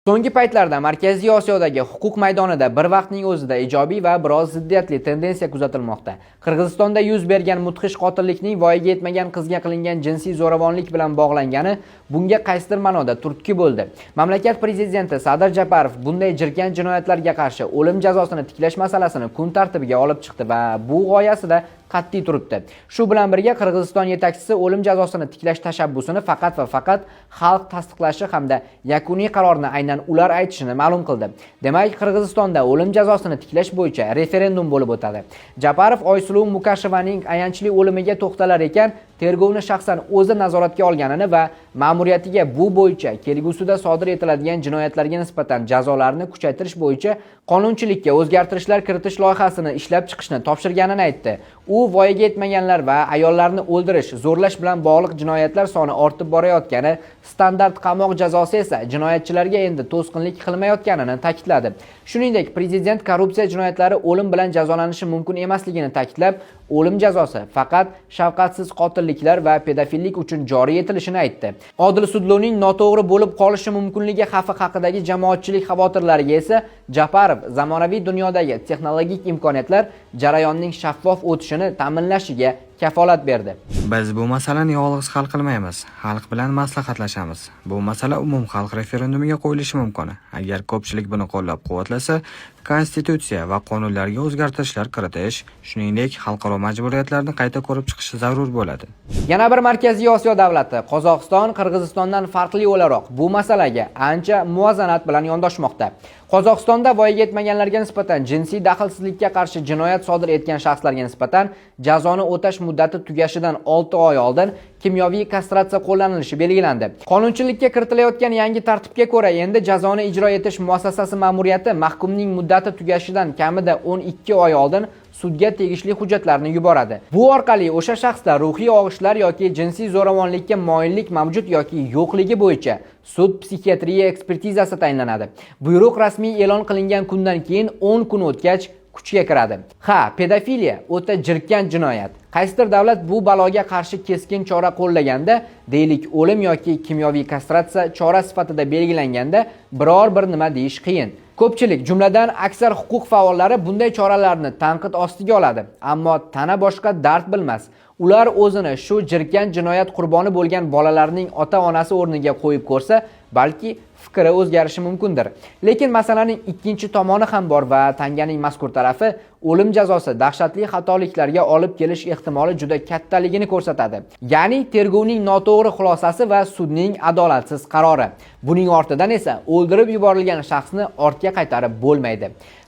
So'nggi paytlarda Markaziy Osiyodagi huquq maydonida bir vaqtning o'zida ijobiy va biroz ziddiyatli tendensiya kuzatilmoqda. Qirg'izistonda yuz bergan mudhish qotillikning voyaga yetmagan qizga qilingan jinsiy zo'ravonlik bilan bog'langani bunga qaysidir ma'noda turtki bo'ldi. Mamlakat prezidenti Sadir Japarov bunday jirkanch jinoyatlarga qarshi o'lim jazosini tiklash masalasini kun tartibiga olib chiqdi va bu g'oyasida qat'iy turibdi. Shu bilan birga, Qirg'iziston yetakchisi o'lim jazosini tiklash tashabbusini faqat va faqat xalq tasdiqlashi hamda yakuniy qarorni aynan ular aytishini ma'lum qildi. Demak, Qirg'izistonda o'lim jazosini tiklash bo'yicha referendum bo'lib o'tadi. Japarov Oysuluv Mukashevaning ayanchli o'limiga to'xtalar ekan, tergovni shaxsan o'zi nazoratga olganini va ma'muriyatiga bu bo'yicha kelgusida sodir etiladigan jinoyatlarga nisbatan jazolarni kuchaytirish bo'yicha qonunchilikka o'zgartirishlar kiritish loyihasini ishlab chiqishni topshirganini aytdi. U voyaga yetmaganlar va ayollarni o'ldirish, zo'rlash bilan bog'liq jinoyatlar soni ortib borayotgani, standart qamoq jazosi esa jinoyatchilarga endi to'sqinlik qilmayotganini ta'kidladi. Shuningdek, prezident korrupsiya jinoyatlari o'lim bilan jazolanishi mumkin emasligini ta'kidlab, o'lim jazosi faqat shafqatsiz qotilliklar va pedofillik uchun joriy etilishini aytdi. Odil sudlovning noto'g'ri bo'lib qolishi mumkinligi xavfi haqidagi jamoatchilik xavotirlariga esa Japarov zamonaviy dunyodagi texnologik imkoniyatlar jarayonning shaffof o'tishini ta'minlashiga kafolat berdi. Biz bu masalani yolg'iz hal qilmaymiz, xalq bilan maslahatlashamiz. Bu masala umumxalq referendumiga qo'yilishi mumkin. Agar ko'pchilik buni qo'llab-quvvatlasa, konstitutsiya va qonunlarga o'zgartirishlar kiritish, shuningdek, xalqaro majburiyatlarni qayta ko'rib chiqish zarur bo'ladi. Yana bir Markaziy Osiyo davlati Qozog'iston Qirg'izistondan farqli o'laroq bu masalaga ancha muvozanat bilan yondoshmoqda. Qozog'istonda voyaga yetmaganlarga nisbatan jinsiy daxlsizlikka qarshi jinoyat sodir etgan shaxslarga nisbatan jazoni o'tash muddati tugashidan 6 oy oldin kimyoviy kastratsiya qo'llanilishi belgilandi. Qonunchilikka kiritilayotgan yangi tartibga ko'ra, endi jazoni ijro etish muassasasi ma'muriyati mahkumning muddati tugashidan kamida 12 oy oldin sudga tegishli hujjatlarni yuboradi. Bu orqali o'sha shaxsda ruhiy og'ishlar yoki jinsiy zo'ravonlikka moyillik mavjud yoki yo'qligi bo'yicha sud psixiatriya ekspertizasi tayinlanadi. Buyruq rasmiy e'lon qilingan kundan keyin 10 kun o'tgach kuchga kiradi. Ha, pedofiliya o'ta jirkanch jinoyat. Qaysidir davlat bu baloga qarshi keskin chora qo'llaganda, deylik, o'lim yoki kimyoviy kastratsiya chora sifatida belgilanganda, biror bir nima deyish qiyin. Ko'pchilik, jumladan aksar huquq faollari bunday choralarni tanqid ostiga oladi. Ammo tana boshqa dard bilmas. Ular o'zini shu jirkanch jinoyat qurboni bo'lgan bolalarning ota-onasi o'rniga qo'yib ko'rsa, balki fikri o'zgarishi mumkindir. Lekin masalaning ikkinchi tomoni ham bor va tanganing mazkur tarafi o'lim jazosi dahshatli xatoliklarga olib kelish ehtimoli juda kattaligini ko'rsatadi. Ya'ni tergovning noto'g'ri xulosasi va sudning adolatsiz qarori. Buning ortidan esa o'ldirib yuborilgan shaxsni ortga qaytarib bo'lmaydi.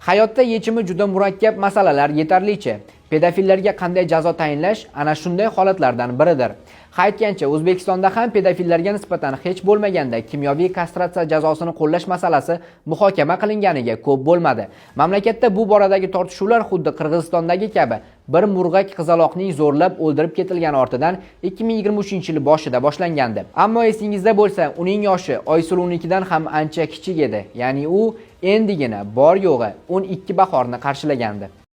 Hayotda yechimi juda murakkab masalalar yetarlicha. Pedofillarga qanday jazo tayinlash ana shunday holatlardan biridir. Ha, aytgancha, O'zbekistonda ham pedofillarga nisbatan hech bo'lmaganda kimyoviy kastratsiya jazosini qo'llash masalasi muhokama qilinganiga ko'p bo'lmadi. Mamlakatda bu boradagi tortishuvlar xuddi Qirg'izistondagi kabi bir murg'ak qizaloqning zo'rlab o'ldirib ketilgani ortidan 2023-yil boshida boshlangandi. Ammo esingizda bo'lsa, uning yoshi Oysuluvnikidan ham ancha kichik edi. Ya'ni u endigina bor yo'g'i 12 bahorni qarshilagandi.